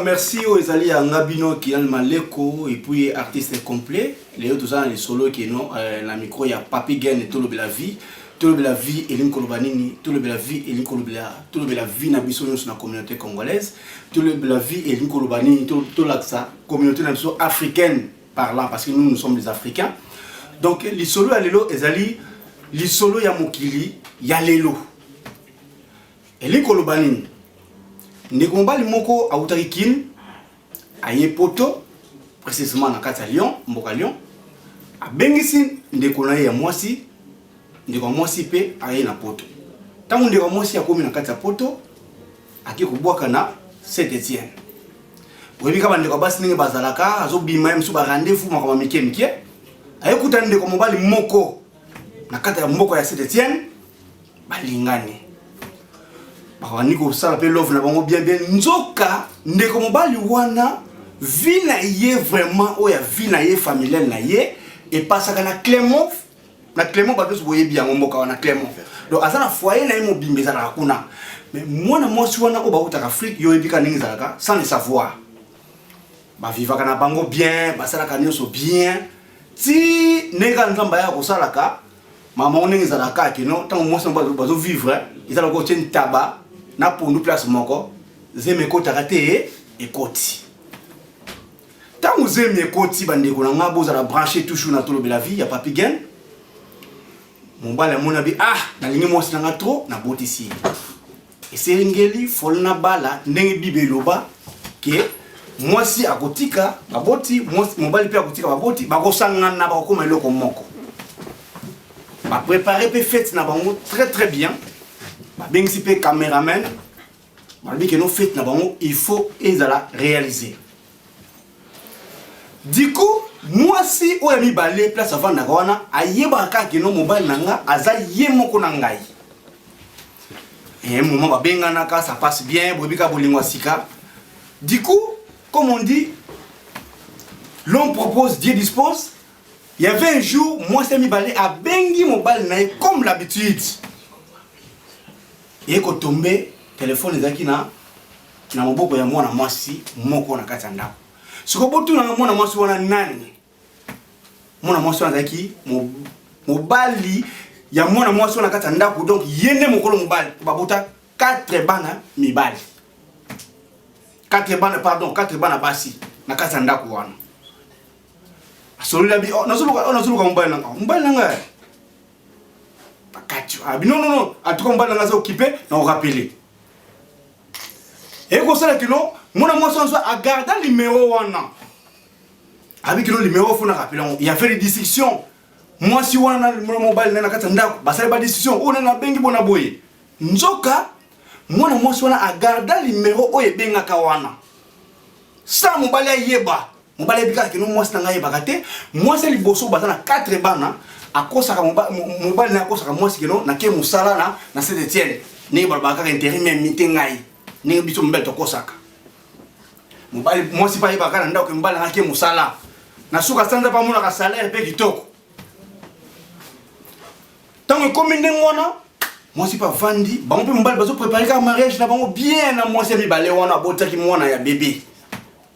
Merci oyo ezali ya nga bino Kylian Maleko et puis artiste complet. Lelo toza na lisolo keno na micro ya Papy Gen tolobela vie. Tolobela vie elingi koloba nini? Tolobela vie elingi kolobela tolobela vie na biso nyonso na communauté congolaise. Tolobela vie elingi koloba nini? Tolakisa communauté na biso africaine parlant parce que nous, nous sommes des Africains. Donc lisolo ya lelo ezali lisolo ya mokili ya lelo. Elingi koloba nini? Ndeko mobali moko awutaki Kin, aye Poto, precisement na kati ya Lyon, mboka Lyon. Abengisi ndeko na ye ya mwasi, ndeko ya mwasi mpe aye na Poto. Ntango ndeko ya mwasi akomi na kati ya Poto, ake kobwaka na Saint Etienne. Oyebi kaka bandeko ya basi ndenge bazalaka, azobima ye mosusu ba rendez-vous makambo ya mike mike. Aye kuta ndeko mobali moko na kati ya mboka ya Saint Etienne. Balingani, bakabandi kosala mpe love na bango bien bien. Nzoka ndeko mobali wana, vie na ye vraiment, oyo ya vie na ye familiale na ye epasaka na Clermont. Na Clermont, bato nyonso boyebi yango, mboka wana Clermont. Donc aza na foyer na ye mobimba ezalaka kuna. Mais mwana mwasi wana oyo bautaka Afrique, yo oyebi kaka ndenge ezalaka, sans le savoir, bavivaka na bango bien, basalaka nyonso bien, ti ndenge kaka Nzambe ayaka kosalaka mama ngo. Ndenge ezalaka keno ntango mwasi na bazovivre, eza lokola otie ntaba na pondu place moko, zemi ekotaka te. Ekoti ntango zemi ekoti, bandeko na nga, bozala branché toujours na Tolobela Vie ya Papi Gen. Mobali amoni abi: "Ah, nalingi mwasi na nga trop, nabotisi ye, esengeli fol na bala." Ndenge Bible eloba ke mwasi akotika baboti, mobali mpe akotika baboti, bakosangana, bakokoma eloko moko. Bapréparé mpe fête na bango très très bien, babengisi mpe cameraman, balobi ke no, fête na bango il faut ezala réaliser. Du coup mwasi oyo ya mibale, place avandaka wana, ayebaka kaka keno mobali na nga aza ye moko na ngai. Un moment babenganaka, ça passe bien, boyebi kaka bolingo ya sika. Du coup, comme on dit, l'homme propose, Dieu dispose. Il y avait un jour, mwasi ya mibale abengi mobali na ye comme l'habitude, eye kotombe telefone ezalaki na maboko ya mwana mwasi moko na kati ya ndako. Sikoyo botunanga, mwana mwasi wana nani? Mwana mwasi wana azalaki mobali ya mwana mwasi wana na kati ya ndako. Donc ye nde mokolo mobali, babota 4 bana mibali, 4 bana, pardon, 4 bana basi na kati ya ndako wana. Asololi abi: "Oh, nazoluka, oh, nazoluka mobali na nga, mobali na ngai bakati." Abi: "Non, non, non, en tout cas mobali na nga aza occupé, na orappeler." Ekosala kino mwana mwasi wana so agarda numéro wana, abi kino numéro faut na rappeler yango. Il y avait des discussions, mwasi wana na mobali na kati ya ndako basali ba discussion oyo nani abengi bona boye. Nzoka mwana mwasi wana agarda numéro oyo ebengaka wana sa mobali ayeba. Mobali ayebi kaka kino mwasi na ngai ayebaka te. Mwasi ya liboso baza na 4 bana, akosaka mobali na, akosaka mwasi keno nake mosala na Saint Etienne, ndenge balobaka kaka intérim mite ngai, ndenge biso mobali tokosaka mobali. Mwasi mpe ayebaka na ndako mobali nanga ake mosala, na suka sanza mpe amonaka salaire mpe kitoko. Ntango ekomi ndenge wana, mwasi mpe avandi, bango mpe mobali bazoprépare kaka mariage na bango bien na mwasi ya mibale wana abotaki mwana ya bebe.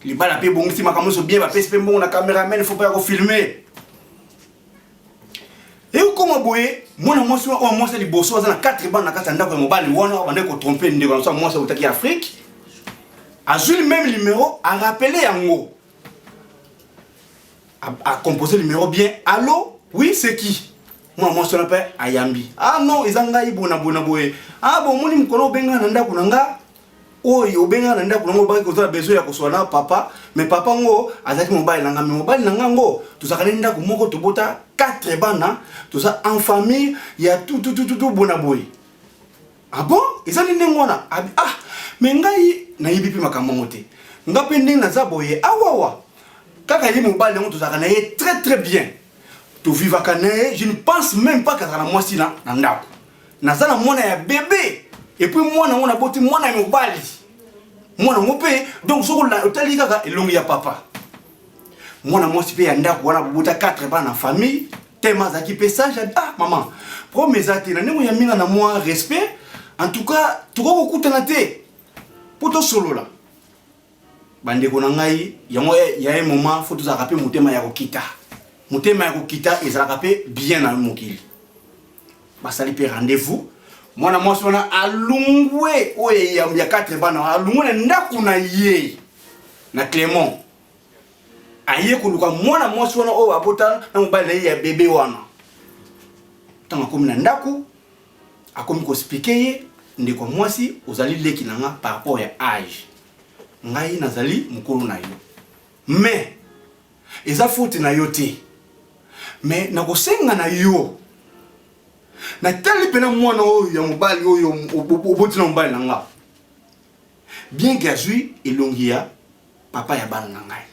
Libala mpe ebongisi makambo nyonso bien, bapesi mpe mbongo na cameraman, faut mpe ya kofilmer. Ekokoma boye, mwana mwasi oyo, mwasi ya liboso aza na 4 bana na kati ya ndako ya mobali wana, bandaki kotromper ndeko na biso ya mwasi autaki Afrique. Azwi même numéro, arappeler yango, acomposé numéro bien: "Allo, oui, c'est qui?" Mwana mwasi wana mpe ayambi: "Ah non, eza ngai bona bona boye." "Ah bon, omoni mokolo obengana na ndako na nga, oyo obengana na ndako nango, obaki kozala besoin ya koswala na papa, mais papa ngo azalaki mobali na nga, mais mobali na nga ngo tozalaka ne ndako moko, tobota 4 bana, toza en famille ya tututututu bona boye." "Ah bon, eza nde ndenge wana?" Abi: "Ah, mais ngai nayebi mpe makambo yango te, nga mpe ndenge naza boye awawa kaka ye mobali yango tozalaka na ye très très bien, tovivaka na ye, je ne pense même pas kazala na mwasi na ndako, naza na mwana ya bebe et puis mwana yango naboti mwana ya mobali, mwana yango mpe donc soki otali kaka elongi ya papa." Mwana mwasi mpe ya ndako wana babota 4 bana na famille tema, azalaki mpe sage. "Ah mama, problème eza te, na ndenge ya minga na mwa respect, en tout cas tokoki kokutana te mpo tosolola?" Bandeko na ngai, yango ya un moment faut tozalaka mpe motema ya kokita. Motema ya kokita ezalaka mpe bien na mokili. Basali mpe rendez-vous. Mwana mwasi wana alungwe oyo ya 4 bana, alungwe na ndako na ye na Clermont. Aye koluka mwana mwasi wana oyo abota na mobali na ye ya bebe wana. Ntango akomi na ndako, akomi koexpliquer ye, ndeko mwasi ozali leki na nga par rapport ya age. Ngai nazali mokolo na yo. Mais eza faute na yo te. Mais nakosenga na yo, natali mpena mwana oyo ya mobali oyo oboti na mobali na nga, bien que azwi elongi ya papa ya bana na ngai,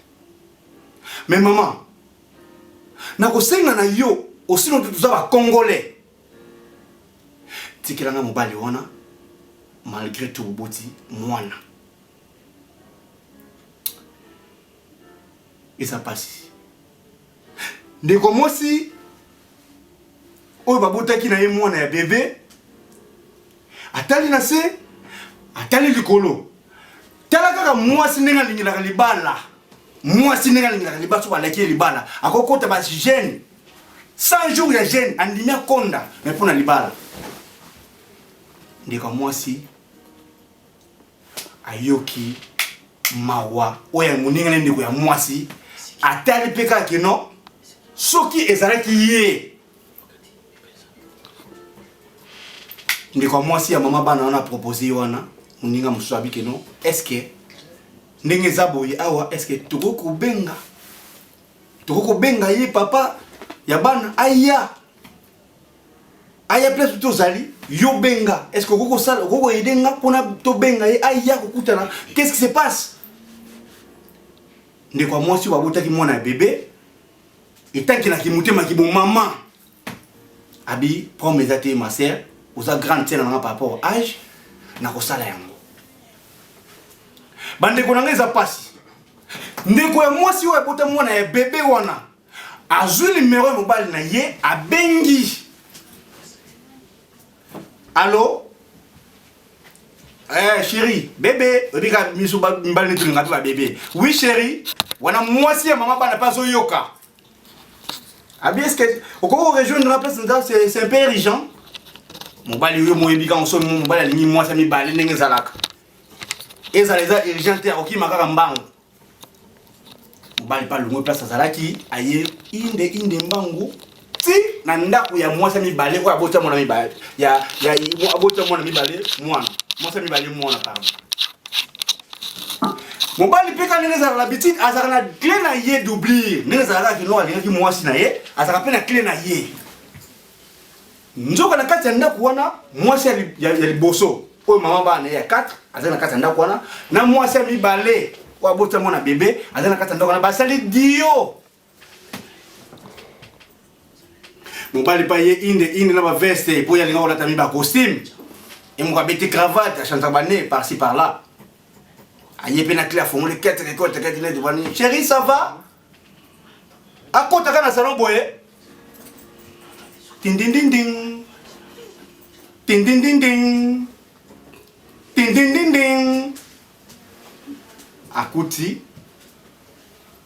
mais mama, nakosenga na yo osino toza ba Congolais, tikela nga mobali wana malgré tout oboti mwana. Eza pasi. Ndeko mwasi oyo babotaki na ye mwana ya bebe atali na se, atali likolo, tala kaka mwasi ndenge alingelaka libala, mwasi ndenge alingelaka libala, so balaki ye libala akokota ba jeune 100 jours ya jeune andimi akonda, mais mpona libala. Ndeko mwasi ayoki mawa oyo ya moninga na ndeko ya mwasi, atali mpe kaka keno soki ezalaki ye ndeko ya mwasi ya mama bana wana propose ye wana, moninga mosusu abi keno est-ce que ndenge eza boye awa, est-ce que tokoki kobenga ye papa ya bana aya aya place tozali, yo benga, est-ce que okoki kosala, okoki koaider nga mpona tobenga ye aya kokutana, qu'est-ce qui se passe? Ndeko ya mwasi oyo babotaki mwana ya bebe etankelaki motema kibomama, abi problème eza te, ma sœur, oza grande sœur na nga par rapport âge, nakosala yango. Bandeko na nga, eza pasi. Ndeko ya mwasi oyo abota mwana ya bebe wana azwi numero ya mobali na ye, abengi: "Allo, eh, chéri, bébé." Oyebi kaka miso mibali neti olinga mpe babébé. "Oui chéri." Wana mwasi ya mama bana mpe azoyoka, abi: "Est-ce que okoki korejoindre nga place nza? C'est un peu urgent." Mobali oyo moyebi kaka so mobali alingi mwasi ya mibale ndenge ezalaka, ezala eza urgent te, akokima kaka mbangu. Mobali mpe alongwe place azalaki, aye inde inde mbangu ti na ndako ya mwasi ya mibale oyo abota mwana mibale ya abota mwana mibale, mwana mwasi ya mibale, mwana, pardon. Mobali mpe ka ndenge ezalaka na habitude, azalaka na clé na ye doublure, ndenge ezalaka kino alingaki mwasi na ye, azalaka mpe na clé na ye. Nzoka na kati ya ndako wana, mwasi ya liboso oyo mama bana na ye ya 4 azali na kati ya ndako wana, na mwasi ya mibale oyo abota mwana bebe azali na kati ya ndako wana, basali dio. Mobali mpe ye inde inde na baveste po ye alinga kolata mi bacostume, ye moko abeti cravate, achangeaka bane par-ci par-là. Aye mpe na clé, afongoli kete kekote kete neti bani: "Chéri, ça va?" Akotaka na salon boye, tindindinding tindindinding tindindinding, akuti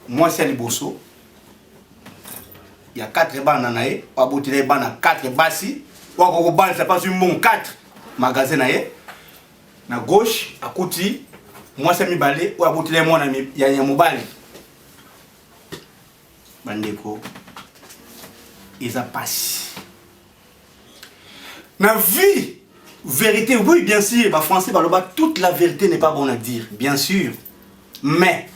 mwasi ya liboso ya 4 bana na ye, abotela ye bana 4 basi, oyo akokobalisa mpe azwi mbongo 4 magasin na ye. Na gauche akuti mwasi ya mibale oyo abotela ye mwana ya mobali. Bandeko, eza pasi na vie. Vérité, oui, bien sûr, bafrançais baloba: "Toute la vérité n'est pas bonne à dire." Bien sûr, mais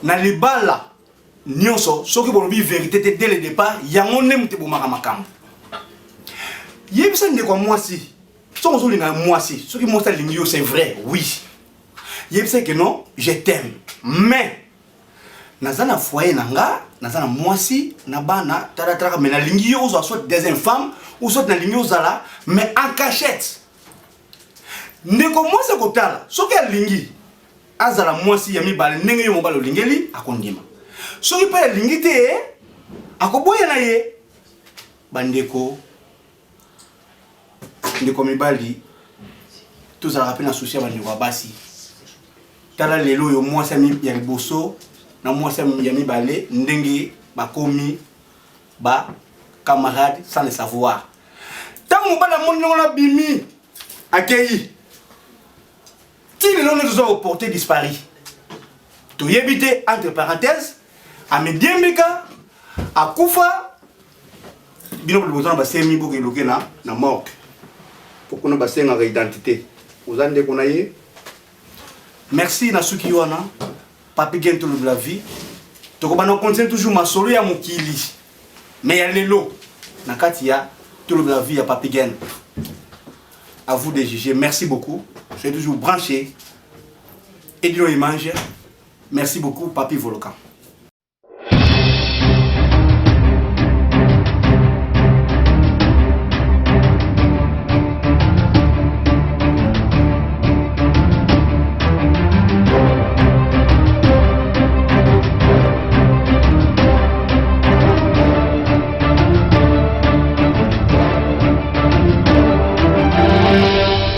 na libala nyonso, soki bolobi vérité te dès le départ, yango nde moto ebomaka makambo. Yebisa ndeko ya mwasi, soki ozolinga mwasi, soki mwasi alingi yo, c'est vrai, oui, yebisa ke: "Non, je t'aime, mais naza na foyer na nga, naza na mwasi na bana, talatalaka, mais nalingi yo ozwa soit deuxième femme ou soit nalingi ozala, mais en cachette." Ndeko mwasi akotala, soki alingi azala mwasi ya mibale ndenge yo mobali olingeli, akondima. Soki mpe alingi te, akoboya na ye. Bandeko, ndeko mibali, tozalaka mpe na souci ya bandeko ya basi. Tala lelo oyo mwasi ya liboso na mwasi ya mibale ndenge bakomi ba camarade sans le savoir. Ntango mobali amoni ndenge wana abimi akei ti lelo nde toza koporte disparu, toyebi te. Entre parenthèse, amidiembika, akufa. Bino boza na basemi, bokeloke na morgue po kuna basengaka identité, oza ndeko na ye. Merci na suki wana. Papi Gen, tolobela vie. Tokobanda continue toujours masolo ya mokili, mais ya lelo na kati ya Tolobela vie ya Papi Gen, à vous de juger. Merci beaucoup, soyez toujours branché. Edino Image, merci beaucoup. Papi Voloka.